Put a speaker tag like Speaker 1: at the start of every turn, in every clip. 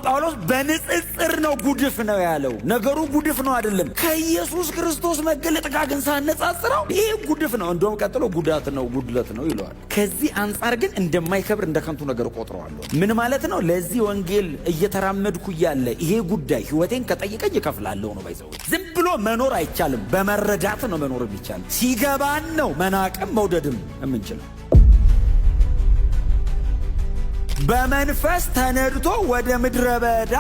Speaker 1: ጳውሎስ በንጽጽር ነው ጉድፍ ነው ያለው። ነገሩ ጉድፍ ነው አይደለም። ከኢየሱስ ክርስቶስ መገለጥ ጋር ግን ሳነጻጽረው ይህ ጉድፍ ነው፣ እንደውም ቀጥሎ ጉዳት ነው፣ ጉድለት ነው ይለዋል። ከዚህ አንጻር ግን እንደማይከብር እንደ ከንቱ ነገር ቆጥረዋለሁ። ምን ማለት ነው? ለዚህ ወንጌል እየተራመድኩ እያለ ይሄ ጉዳይ ህይወቴን ከጠየቀኝ እከፍላለሁ ነው። By the way፣ ዝም ብሎ መኖር አይቻልም። በመረዳት ነው መኖር የሚቻል። ሲገባን ነው መናቅም መውደድም የምንችለው። በመንፈስ ተነድቶ ወደ ምድረ በዳ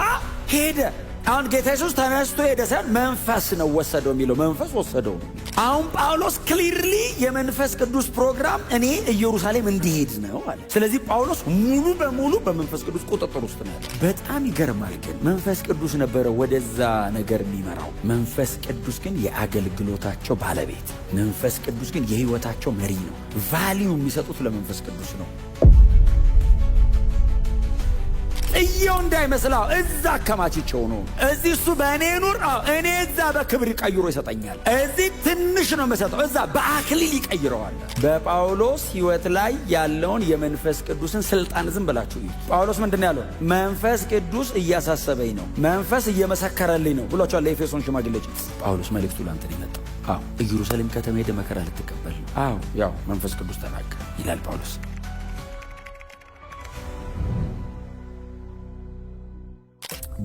Speaker 1: ሄደ። አሁን ጌታ ኢየሱስ ተነስቶ ሄደ ሳይሆን መንፈስ ነው ወሰደው የሚለው፣ መንፈስ ወሰደው ነው። አሁን ጳውሎስ clearly የመንፈስ ቅዱስ ፕሮግራም እኔ ኢየሩሳሌም እንዲሄድ ነው አለ። ስለዚህ ጳውሎስ ሙሉ በሙሉ በመንፈስ ቅዱስ ቁጥጥር ውስጥ ነው ያለው። በጣም ይገርማል። ግን መንፈስ ቅዱስ ነበረ ወደዛ ነገር የሚመራው። መንፈስ ቅዱስ ግን የአገልግሎታቸው ባለቤት፣ መንፈስ ቅዱስ ግን የህይወታቸው መሪ ነው። Value የሚሰጡት ለመንፈስ ቅዱስ ነው። ጥየው እንዳይመስላው እዛ አከማችቸው ነው። እዚህ እሱ በእኔ ኑር፣ እኔ እዛ በክብር ቀይሮ ይሰጠኛል። እዚህ ትንሽ ነው የምሰጠው፣ እዛ በአክሊል ይቀይረዋል። በጳውሎስ ሕይወት ላይ ያለውን የመንፈስ ቅዱስን ስልጣን ዝም ብላችሁ እዩ። ጳውሎስ ምንድን ነው ያለው? መንፈስ ቅዱስ እያሳሰበኝ ነው፣ መንፈስ እየመሰከረልኝ ነው ብሏቸዋል ለኤፌሶን ሽማግሌዎች። ጳውሎስ መልእክቱ ላንተ ነው የመጣው። አዎ፣ ኢየሩሳሌም ከተማ ሄደ መከራ ልትቀበል ነው። አዎ፣ ያው መንፈስ ቅዱስ ተናገረ ይላል ጳውሎስ።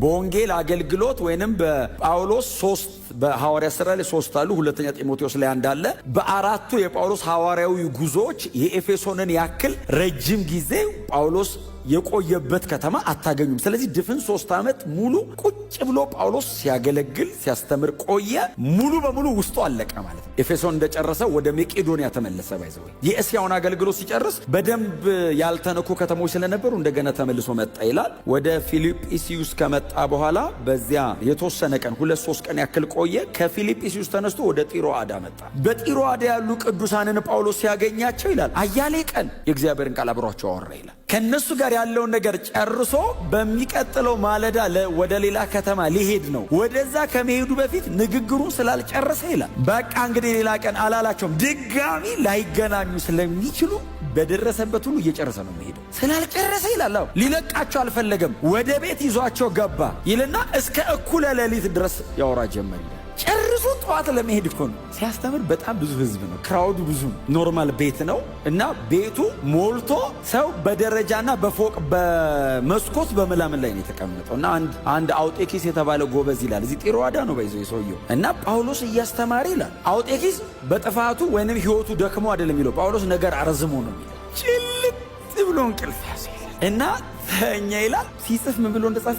Speaker 1: በወንጌል አገልግሎት ወይንም በጳውሎስ ሶስት፣ በሐዋርያ ሥራ ላይ ሶስት አሉ። ሁለተኛ ጢሞቴዎስ ላይ አንድ አለ። በአራቱ የጳውሎስ ሐዋርያዊ ጉዞዎች የኤፌሶንን ያክል ረጅም ጊዜ ጳውሎስ የቆየበት ከተማ አታገኙም። ስለዚህ ድፍን 3 ዓመት ሙሉ ቁጭ ብሎ ጳውሎስ ሲያገለግል ሲያስተምር ቆየ። ሙሉ በሙሉ ውስጡ አለቀ ማለት ነው። ኤፌሶን እንደጨረሰ ወደ መቄዶንያ ተመለሰ። By the way፣ የእስያውን አገልግሎት ሲጨርስ በደንብ ያልተነኩ ከተሞች ስለነበሩ እንደገና ተመልሶ መጣ ይላል። ወደ ፊልጵስዩስ ከመጣ በኋላ በዚያ የተወሰነ ቀን፣ 2-3 ቀን ያክል ቆየ። ከፊልጵስዩስ ተነስቶ ወደ ጢሮአዳ መጣ። በጢሮአዳ ያሉ ቅዱሳንን ጳውሎስ ሲያገኛቸው ይላል አያሌ ቀን የእግዚአብሔርን ቃል አብሯቸው አወራ ይላል። ከነሱ ጋር ያለውን ነገር ጨርሶ በሚቀጥለው ማለዳ ወደ ሌላ ከተማ ሊሄድ ነው። ወደዛ ከመሄዱ በፊት ንግግሩን ስላልጨረሰ ይላል በቃ እንግዲህ ሌላ ቀን አላላቸውም። ድጋሚ ላይገናኙ ስለሚችሉ በደረሰበት ሁሉ እየጨረሰ ነው የሚሄደው። ስላልጨረሰ ይላል ሊለቃቸው አልፈለገም። ወደ ቤት ይዟቸው ገባ ይልና እስከ እኩለ ሌሊት ድረስ ያወራ ጀመር ይላል። ጨርሶ ጠዋት ለመሄድ እኮ ነው። ሲያስተምር በጣም ብዙ ህዝብ ነው። Crowd ኡ ብዙ ነው። Normal ቤት ነው እና ቤቱ ሞልቶ ሰው በደረጃና በፎቅ በመስኮት በምናምን ላይ ነው የተቀመጠው። እና አንድ አውጤኪስ የተባለ ጎበዝ ይላል፣ እዚህ ጢሮአዳ ነው by the way ሰውየው፣ እና ጳውሎስ እያስተማረ ይላል አውጤኪስ በጥፋቱ ወይንም ህይወቱ ደክሞ አይደለም የሚለው፣ ጳውሎስ ነገር አረዝሞ ነው የሚለው፣ ጭልጥ ብሎ እንቅልፍ ያዘ እና ተኛ ይላል። ሲጽፍ ምን ብሎ እንደጻፈ